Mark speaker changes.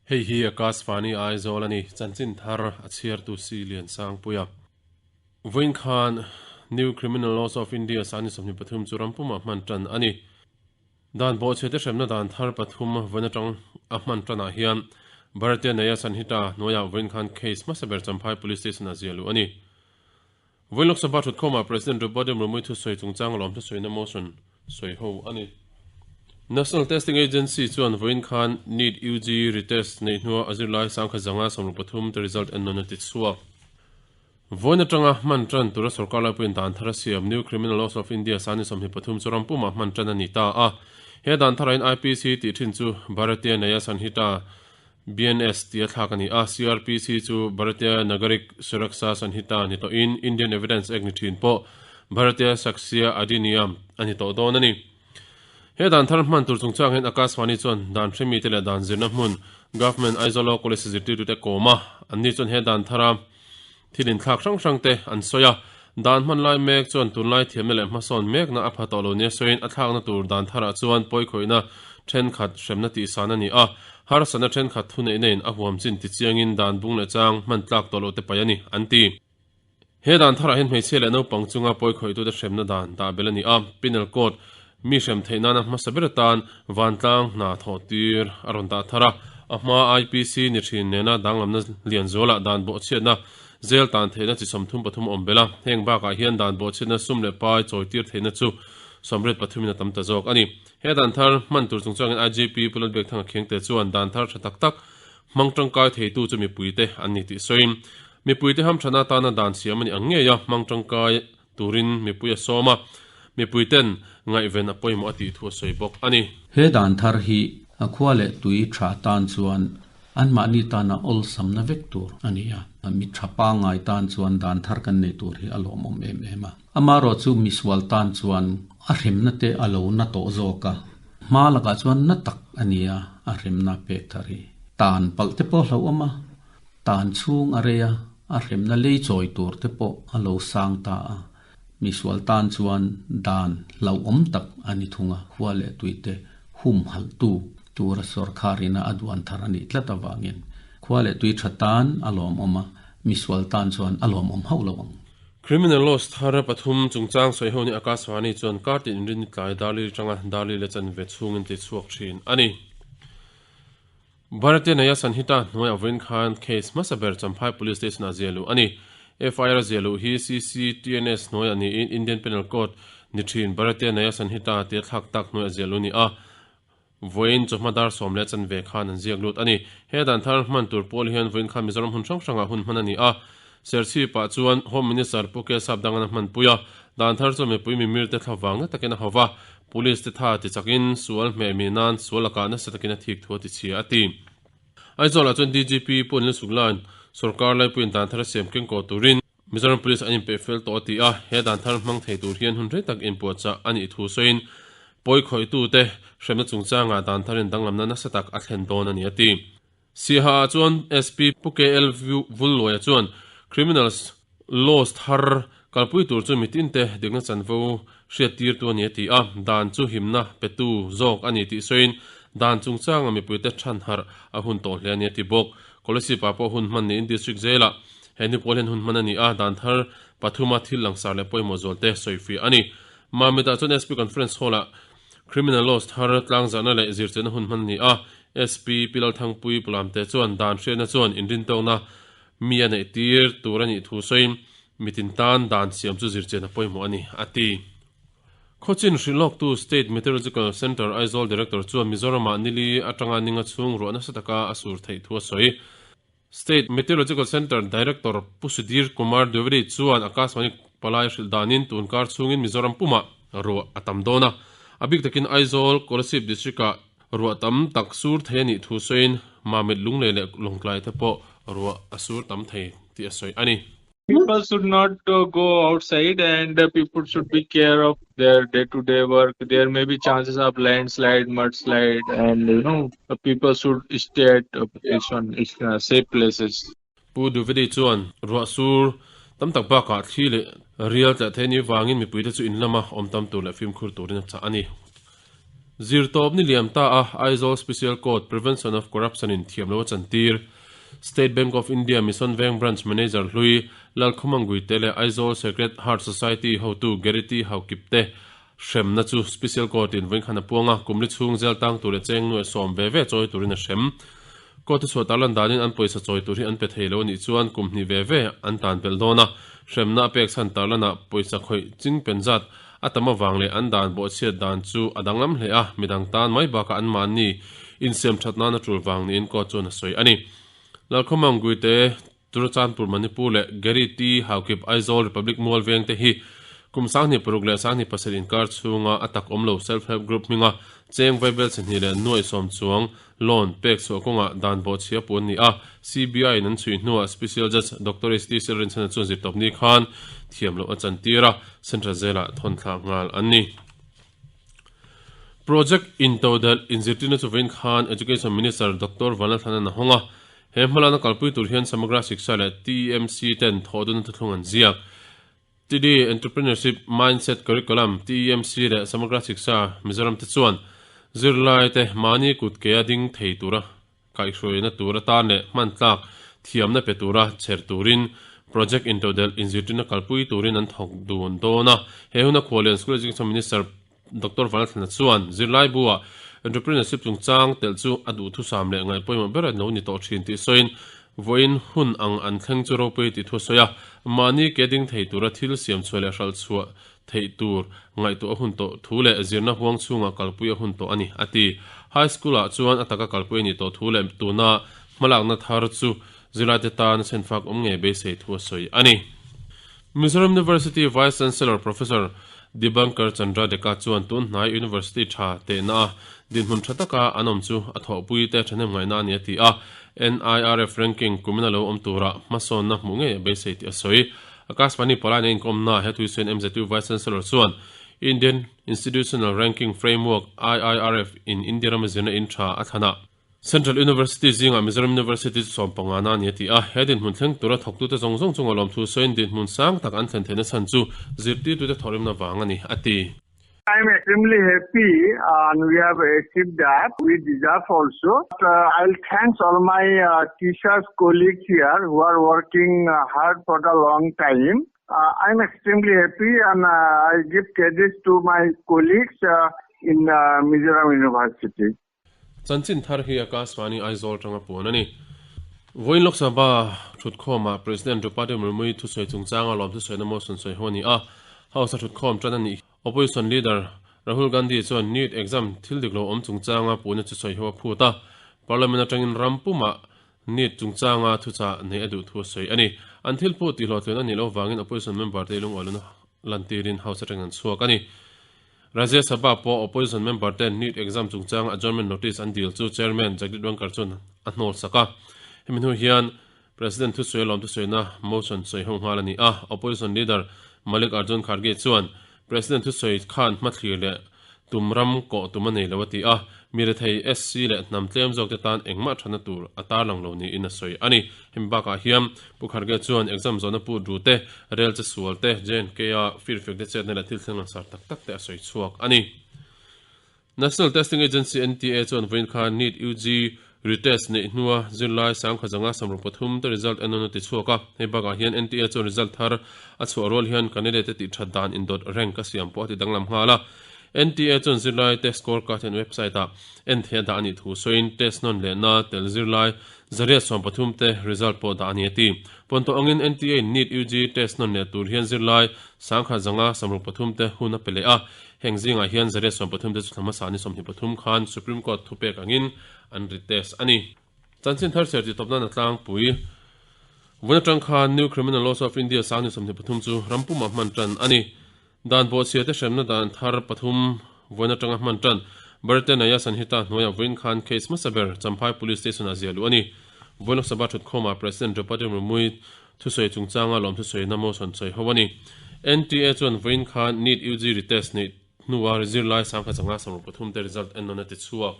Speaker 1: Hei hi Akashvani Aizawl a ni, chanchin thar a chhiartu Si Liansangpuia. Vawiin khan New Criminal Laws of India sani 23 chu ram pumah hman tan a ni. Dan bawhchhiate hremna dan thar pathum vawiin atang a hman tanah hian Bharatiya Nyaya Sanhita hnuaiah vawiin khan case hmasa ber Champhai Police Station-ah ziah luh a ni. Vawiin Lok Sabha thutkhawmah President Draupadi Murmu thusawi chungchang lawm thusawiina motion sawi ho a ni. National Testing Agency chuan vawiin khan NEET UG retest neih hnua a zirlai sangkhat zanga 63 te result en nawn a ti chhuak. Vawiin atanga hman tan tura sorkar laipuiin dan thar a siam New Criminal Laws of India sani 23 chu ram pumah hman tan a ni ta a. He dan tharahin IPC tih thin chu Bharatiya Nyaya Sanhita, BNS, tia thlak a ni a, CrPC chu Bharatiya Nagarik Suraksha Sanhita ni tawhin Indian Evidence Act ni thin pawh Bharatiya Sakshya Adhiniyam a ni tawh dawn a ni. He dan thar hman tur chungchang hian Akashvani chuan dan hremite leh dan zirna hmun Government Aizawl Law College zirtirtute kawm a, anni chuan he dan thara thil inthlak hrang hrangte an sawi a, dan hman lai mek chuan tunlai thiamna leh hmasawn mekna a pha tawh lo nia sawiin a thlakna tur dan tharah chuan pawikhawihnna thenkhat hremna tihsan a ni a, harsatna thenkhat thuneihna in a huam chin tichiangin dan bung leh chang hman tlak tawh loh te paih a ni, an ti. He dan tharah hian hmeichhia leh naupang chunga pawikhawihtute hremna dan dah belh a ni a, Penal Code mi hrem theih nana hmasa ber atan vantlang hna thawh tir a rawn dah thar a, a hma IPC ni thin nena danglamna lian zualah dan bawhchhiatna zel tan theihna chi 33 a awm belh a, heng bakah hian dan bawhchhiatna sum leh pai chawi tir theihna chu 83 in a tam ta zawk a ni. He dan thar hman tur chungchangin IGP Pu Lalbiakthanga Khengte chuan dan thar tha tak tak hmang tangkai theitu chu mipuite an ni tih sawiin mipuite hamthana atana dan siam a ni ang ngei a, hmang tangkai turin mipui a sawm a, mipuiten ngaihven a pawimawh a tih thu a sawi bawk a ni.
Speaker 2: He dan thar hi a khua leh tui tha tan chuan anmahni tana awlsamna vek tur a ni a, mi tha pangngai tan chuan dan thar kan nei tur hi a lawmawm em em a. Amaherawh chu misual tan chuan a hremna te a lo na tawh zawk a, hma lakah chuan na tak a ni a, a hremna pek thar hi tan palh te pawh hlauhawm a, Tan chhung a rei a, a hremna lei chawi tur te pawh a lo sang ta a. Misual tan chuan dan hlauhawm tak a ni thung a, khua leh tuite humhalhtu tura sawrkhar ina a duan thar a nih tlat avangin khua leh tui tha tan a lawmawm a, misual tan chuan a lawmawm hauh lo ang.
Speaker 1: Criminal laws thar pathum chungchang sawi ho ni Akashvani chuan kartin inrinni tlai Darli atanga Darli leh chanve chhungin ti chhuak thin a ni. Bharatiya Nyaya Sanhita hnuaiah vawiin khan case hmasa ber Champhai Police Station-ah ziah luh a ni. FIR ziah luh hi CCTNS hnuaiah niin Indian Penal Code ni thin Bharatiya Nyaya Sanhita tia thlak tak hnuaiah ziah luh a ni a, vawiin chawhma dar sawm leh chanve khan an ziak lut a ni. He dan thar hman tur pawl hian vawiin khan Mizoram hun hrang hrangah hun hman a ni a, Serchhip-ah chuan Home Minister Pu Kesap Dangan a hmanpui a, dan thar chu mipui mimirte thlavang na takin a hau va, Police te tha ti chakin sual hmeh mi nan sual lakah nasa takin a thik thu a ti chhia a ti. Aizawlah chuan DGP Pu Anil Suklan sorkar laipuiin dan thar a siam keng kaw turin Mizoram Police an inpeih fel tawh a ti a, he dan thar hmang thei tur hian hun rei tak inpuahchah a nih thu sawiin pawi khawihtu te hremna chungchangah dan tharin danglamna nasa tak a thlen dawn a ni a ti. Siaha ah chuan SP Pu KL Vulluaia chuan Criminals Laws thar kalpui tur chu mitinte dikna chanvo hriattirtu a ni a ti a, dan chu himna petu zawk a ni tih sawiin dan chungchanga mipuite thanharh a hun tawh hle a ni a ti bawk. Kolasib ah pawh hun hman niin District Jail-ah he ni pawl hian hun hman a ni a, dan thar pathuma thil langsar leh pawimawh zualte sawifiah a ni. Mamit ah chuan SP Conference Hall-ah Criminal Laws thar tlangzahna leh zirchianna hun hman a ni a, SP Pi Lalthangpui Pulamte chuan dan hriatna chuan inrintawkna mi a neih tir tur a nih thu sawiin mitin tan dan siam chu zirchian a pawimawh a ni, a ti. Khawchin hrilhlawktu State Meteorological Centre Aizawl Director chuan Mizoramah nili atanga ninga chhung ruah nasa taka a sur theih thu a sawi. State Meteorological Centre Director Pu Sudhir Kumar Dwivedi chuan Akashvani palai hrilh danin tun kar chhungin Mizoram pumah ruah a tam dawn a, a bik takin Aizawl, Kolasib District-ah ruah tam tak sur thei a nih thu sawiin Mamit Lunglei leh Lawngtlai te pawh ruah a sur tam thei tih a sawi a ni.
Speaker 3: People should not go outside and people should be care of their day to day work. There may be chances of landslide, mudslide, and you know people should stay at this one safe places.
Speaker 1: Pu Dwivedi chuan ruah sur tam tak bakah thli leh rial tla thei ni vangin mipuite chu in lama awm tam tur leh fimkhur turin a chah a ni. Zirtawp ni liam ta a Aizawl Special Court Prevention of Corruption in thiam lo a chantir. State Bank of India Mission Veng Branch Manager hlui Lalkhumang Guite leh Aizawl Sacred Heart Society hotu Gerity Haukip te hremna chu Special Court in vawinkhan a puang a, kum li chhung zel tang tur leh cheng nuaih sawm ve ve chawi turin a hrem. Court a chhuah tarlan danin an pawisa chawi tur hi an pe thei lo a nih chuan kum hnih ve ve an tan belh dawn a, hremna a pek chhan tarlanah pawisa khawih ching pen zat A tam avang leh an dan bawhchhiat dan chu a danglam hle a, midang tan mai bakah anmahni insiam that nan a tul vang niin court chuan a sawi a ni. Lalkhawmang Guite, Churachandpur Manipur leh Gary T. Haokip Aizawl Republic Mual veng te hi kum 26 leh 27 inkar chhunga a tak awm lo Self Help Group hminga cheng vaibel chhnih leh nuaih sawm chuang loan pek chhuah kawngah dan bawhchhia pu an ni a, CBI in an chhui hnuah Special Judge Doctor ST Silrinchhana chuan zirtawpni khan thiam loh a chantir a, Central Jail-ah thawn thlak nghal an ni. Project Intodelh inzirtirna chu vawiin khan Education Minister Doctor Vanlalthanan a hawng a, he hmalakna kalpui tur hian Samagra Shiksha leh TMC ten thawhdunna thuthlung an ziak. TD Entrepreneurship Mindset Curriculum, TEMC, leh Samagra Shiksha Mizoram te chuan zirlaite mahni kut kea ding thei tura kaihhruaina tur atan leh hman tlak thiamna pe tura chher turin Project Intodelh inzirtirna kalpui turin an thawk dun dawn a. He huna khuallian School Education Minister Doctor Vanlalthlana chuan zirlaibu-ah entrepreneurship chungchang telh chu a duhthusam leh ngaihpawimawh ber a lo ni tawh thin tih sawiin vawiin hun ang an thleng chu ropui tih thu a sawi a, mahni ke ding thei tura thil siam chhuah leh hralh chhuah theih tur ngaihtuah a hun tawh thu leh zirna huang chhungah kalpui a hun tawh a ni, a ti. High School-ah chuan a taka kalpui a nih tawh thu leh tuna hmalakna thar chu zirlaite tan a chhenfak awm ngei beisei thu a sawi a ni. Mizoram University Vice Chancellor Professor Dibankar Chandra Deka chuan tun hnai University tha tehna a dinhmun tha taka an awm chu a thawhpui te thahnem ngaihna a ni a ti a, NIRF ranking kumina lo awm tura hmasawnna hmuh ngei a beisei tih a sawi. Akashvani Palaina inkawmna he tuisen MZU Vice Chancellor chuan Indian Institutional Ranking Framework, IIRF, in India rama zirna in tha a thlan a, Central University zingah Mizoram University chu sawmpanga na a ni a ti a, he dinhmun thleng tura thawktute zawng zawng chunga lawmthu sawiin dinhmun sang tak an thlen theihna chhan chu zirtirtute thawhrimna vang a ni, a ti.
Speaker 4: I am extremely happy and we have achieved that. We deserve also. But, I will thanks all my teachers, colleagues here who are working hard for the long time. I am extremely happy and I give credit to my colleagues in Mizoram University.
Speaker 1: Chanchin thar hi Akashvani Aizawl tanga puan a ni. Vawiin Lok Sabha thutkhawmah President Draupadi Murmu-i thusawi chungchanga lawm thusawiina motion sawi ho a ni a, House a thutkhawm tan a nih. Opposition leader Rahul Gandhi chuan NEET exam thil dik lo awm chungchanga puhna chu sawi ho a phut a, Parliament atangin ram pumah NEET chungchanga thuchah neih a duh thu a sawi a ni. An thil phuh tihhlawhtlun a nih loh vangin opposition member te lungawi lantirin House atangin an chhuak a ni. Rajya Sabha pawh opposition member ten NEET exam chungchanga adjournment notice an dil chu Chairman Jagdeep Dhankhar chuan a hnawl sak a. Hemi hnu hian President thusawi lawm thusawina motion sawi ho nghal a ni a. Opposition leader Malik Arjun Kharge chuan President thusawi khan hmathlir leh tum ram kawh tum a nei lo a ti a, mi rethei SC leh hnam tlem zawk te tan engmah thatna tur a tarlang lo niin a sawi a ni. Hemi bakah hian Pu Kharge chuan exam zawhna put ru te, rel che sual te, JNK a firfiak te chetna leh thil thleng langsar tak tak te a sawi chhuak a ni. National Testing Agency, NTA, chuan vawiin khan NEET UG retest neih hnua zirlai sangkhat zanga samruh pathum te result en a ti chhuak a. Hei bakah hian NTA chuan result thar a chhuah rual hian candidate te tih that dan indawt rank a siam pawh a ti danglam nghal a. NTA chuan zirlai te score card hian website ah en theih a dah a nih thu sawiin test nawn lehna tel zirlai 113 te result pawh dah a ni a ti. Pawnto angin NTA in NEET UG test nawn leh tur hian zirlai 1053 te hun a pe leh a, heng zingah hian 113 te chu thla hmasa ni 23 khan Supreme Court thupek angin an retest a ni. Chanchin thar chhiar tih tawp nan a tlangpui. Vawiin atang khan New Criminal Laws of India sang ni 23 chu ram pumah hman tan a ni. Dan bawhchhia te hremna dan thar pathum vawiin atanga hman tan Bharatiya Nyaya Sanhita hnuaiah vawiin khan case hmasa ber Champhai Police Station ah ziah luh a ni. Vawiin Lok Sabha thutkhawmah President Draupadi Murmu-i thusawi chungchanga lawm thusawina motion sawi ho a ni. NTA chuan vawiin khan NEET UG retest neih hnua zirlai 10,533 te result ennawn a ti chhuak.